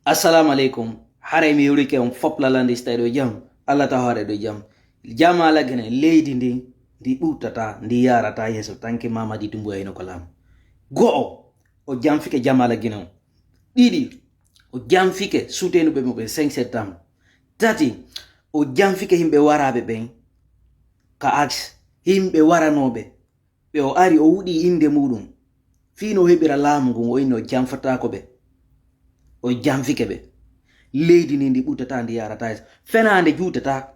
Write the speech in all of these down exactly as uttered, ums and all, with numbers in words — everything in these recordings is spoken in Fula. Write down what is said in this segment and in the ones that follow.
Assalamu aleykum. Haray mi yurike on fop lalande si tawi ɗo jam. Allah taw haɗa ɗo jam. Jama lagine leydi ndi, ndi ɓuttata, ndi yarata yeeso. Tanki Mamadi Dumbuya hino ko laamu. Go'o, o jamfike jama lagine on. Ɗiɗi, o jamfike sutenuɓe muɓɓen cinq septembre. Tati, o jamfike yimɓe waraɓe ɓen ka axe, yimɓe waranooɓe. Ɓe o ari, o wuɗi innde muɗum. Fii no heɓira laamu ngun, o inni o janfataako ɓe. O janfike ɓe. Leydi ndi, ndi ɓuttata, ndi yarata yeeso. Fenaande juutata.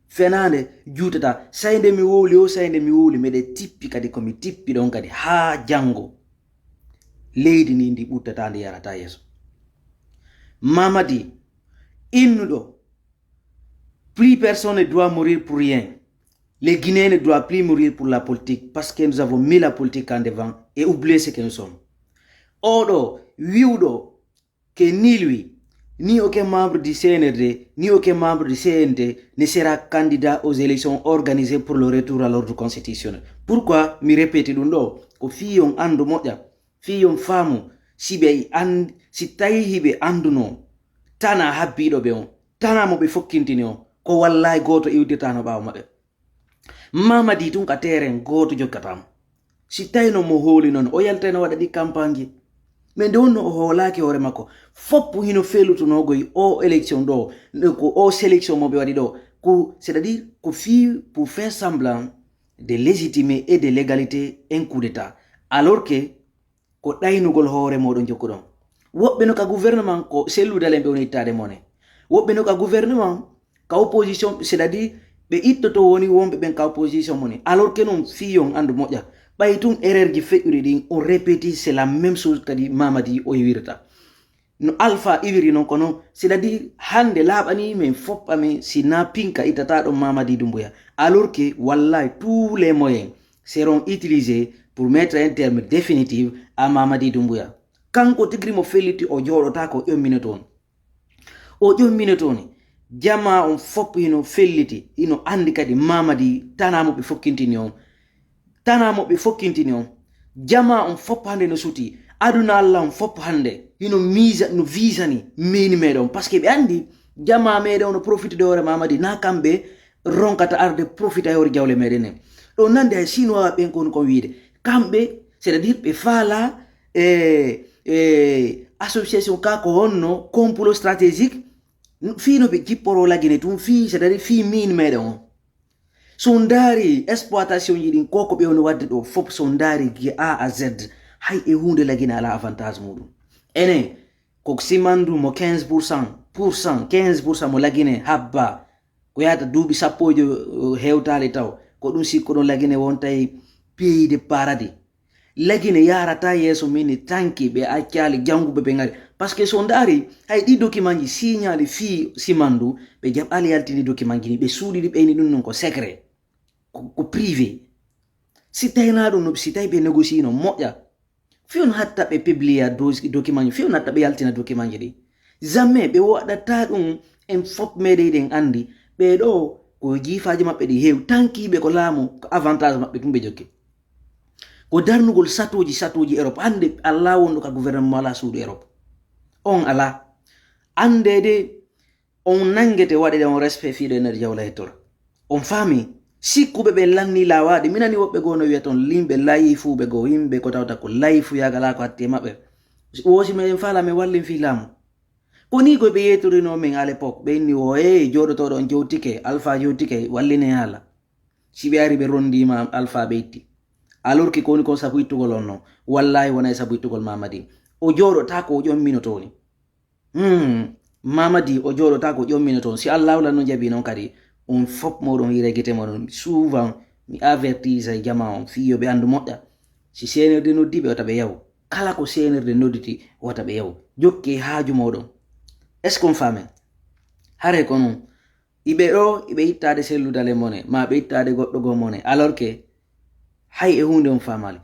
Fenaande juutata. Say nde mi wowli o, say nde mi wowli, meɗe tippi kadi, ko mi tippi ɗon kadi haa janngo. Leydi ndi, ndi ɓuttata, ndi yarata yeeso. Mamadi, innuɗo, plus personne ne doit mourir pour rien. Les Guinéens ne doivent plus mourir pour la politique parce que nous avons mis la politique en devant et oublié ce que nous sommes. Oɗo wi'uɗo que ni lui, ni aucun membre du C N R D, ni aucun membre du C N T ne sera candidat aux élections organisées pour le retour à l'ordre constitutionnel. Pourquoi mi répéter ɗum ɗo? Ko fii on anndu moƴƴa, fii on faamu, si ɓe an-, si tawi hiɓe annduno tana habbiiɗo ɓe on, tana mo ɓe fokkintini on, ko wallahi gooto iwdirtaano ɓaawo maɓɓe. Mamadi tun ka terrain gooto jokkata mo. Si tawi no mo hooli non, o yaltay no waɗa ɗi campagne ji. Mais nde wonno o hoolaaki hoore makko, fop hino felutunogoy o élection ɗo, ko o sélection mo ɓe waɗi ɗo. Ko, c'est-à-dire, ko fii pour faire semblant de légitimer et de légalité un coup d'État. Alors que ko ɗaynugol hoore mooɗon jokkuɗon. Woɓɓe no ka gouvernement ko selludalen ɓe woni ittaade mone. Woɓɓe no ka gouvernement, ka opposition, c'est-à-dire ɓe ittoto woni wonɓe ɓen ka opposition moni. Alors que non, fii on anndu moƴƴa. Ɓay tun erreur ji feƴƴuɗi ɗin, on répéti, c'est la même chose kadi Mamadi o iwirta. No Alpha iwiri non kono, c'est-à-dire hannde laaɓani men fop amen si na pinka ittata ɗon Mamadi Doumbouya. Alors que, wallahi, tous les moyens seront utilisés pour mettre un terme définitif à Mamadi Doumbouya. Kanko tigri mo felliti o jooɗotaako, o ƴomminoto on. O ƴomminoto on. Jama on fop hino felliti, hino anndi kadi Mamadi tana mo ɓe fokkintini on. Tana mo ɓe fokkintini on. Jama on fop hannde no suti. Aduna Allah on fop hannde hino miisa, no viisani mini meɗen on. Parce que ɓe anndi jama meɗen on no profitude hoore Mamadi, na kamɓe ronkata arde profita e hoore jawle meɗen en. Ɗo nandi hay Chinois ɓen kon kon wiide. Kamɓe, c'est-à-dire ɓe faala, eh, eh, association ka ko honno complot stratégique, fii no ɓe jipporo lagine tun, fii, c'est-à-dire fii min meɗen on. So ndaari exploitation ji ɗin, ko ko ɓe woni wadde ɗo fop, so ndaari gi A à Z, hay e huunde lagine ala avantage muɗum. Enen, ko simandu mo quinze pour cent, pour cent, quinze pour cent mo lagine habba, ko yahata duuɓi sappo e joyo, uh, hewtaali taw. Ko ɗum sikko ɗon lagine wontay pays de paradis. Lagine yarata yeeso min ni tanki ɓe accaali jannguɓe ɓe ngari. Parce que so ndaari, hay ɗi document ji signali fii simandu, ɓe jaɓaali yaltini document ji ni, ɓe suuɗi ɗi ɓeyni ɗum non ko secret, ko, ko privé. Si tawi na ɗum no, si tawi ɓe négocier no moƴƴa, fii on hatta ɓe publia do-, document ji, fii on hatta ɓe yaltina document ji ɗi. Jamais ɓe waɗata ɗum, en fop meɗen eɗen anndi. Ɓe ɗo ko jiifaaji maɓɓe ɗi heewi, tankiiɓe ko laamu, ko avantage maɓɓe ɗum ɓe jokki. Ko darnugol satuuji, satuuji Europe. Hannde alaa wonɗo ka gouvernement alaa suudu Europe. On alaa. Anndede on nanngete, waɗede on respect fii ɗo e nder jawla hettora. On faami? Sikkuɓe ɓen lanni laawaade. Mi nani woɓɓe goo no wi'a ton yimɓe layifuuɓe goo, yimɓe ko tawta ko layifuyaagal alaa ko hatti e maɓɓe. Woosi meɗen faala men wallin fii laamu. Ko nii koy ɓe yeetorino men à l'époque, ɓe inni o, "Ee, jooɗotooɗo on jowtike, Alpha jowtike, walline haala." Si ɓe ari ɓe rondiima Alpha ɓe itti. Alors que ko woni kon sabu ittugol on no, wallahi wonay sabu ittugol Mamadi. O jooɗotaako, o ƴomminoto ni. Hmm, Mamadi o jooɗotaako, o ƴomminoto on. Si Allahu lanno jaɓi non kadi, on fop moɗon hira gite moɗon. Souvent, mi avertisa e jama on, fii yo ɓe anndu moƴƴa. Si C N R D noddi ɓe, wata ɓe yaw. Kala ko C N R D nodditi, wata ɓe yaw. Jokke haaju moɗon. Est-ce qu'on faame? Hare ko non. Iɓe ɗo, iɓe ittaade selludale mone, ma ɓe ittaade goɗɗo goo mone. Alors que, hay e huunde on faamaali.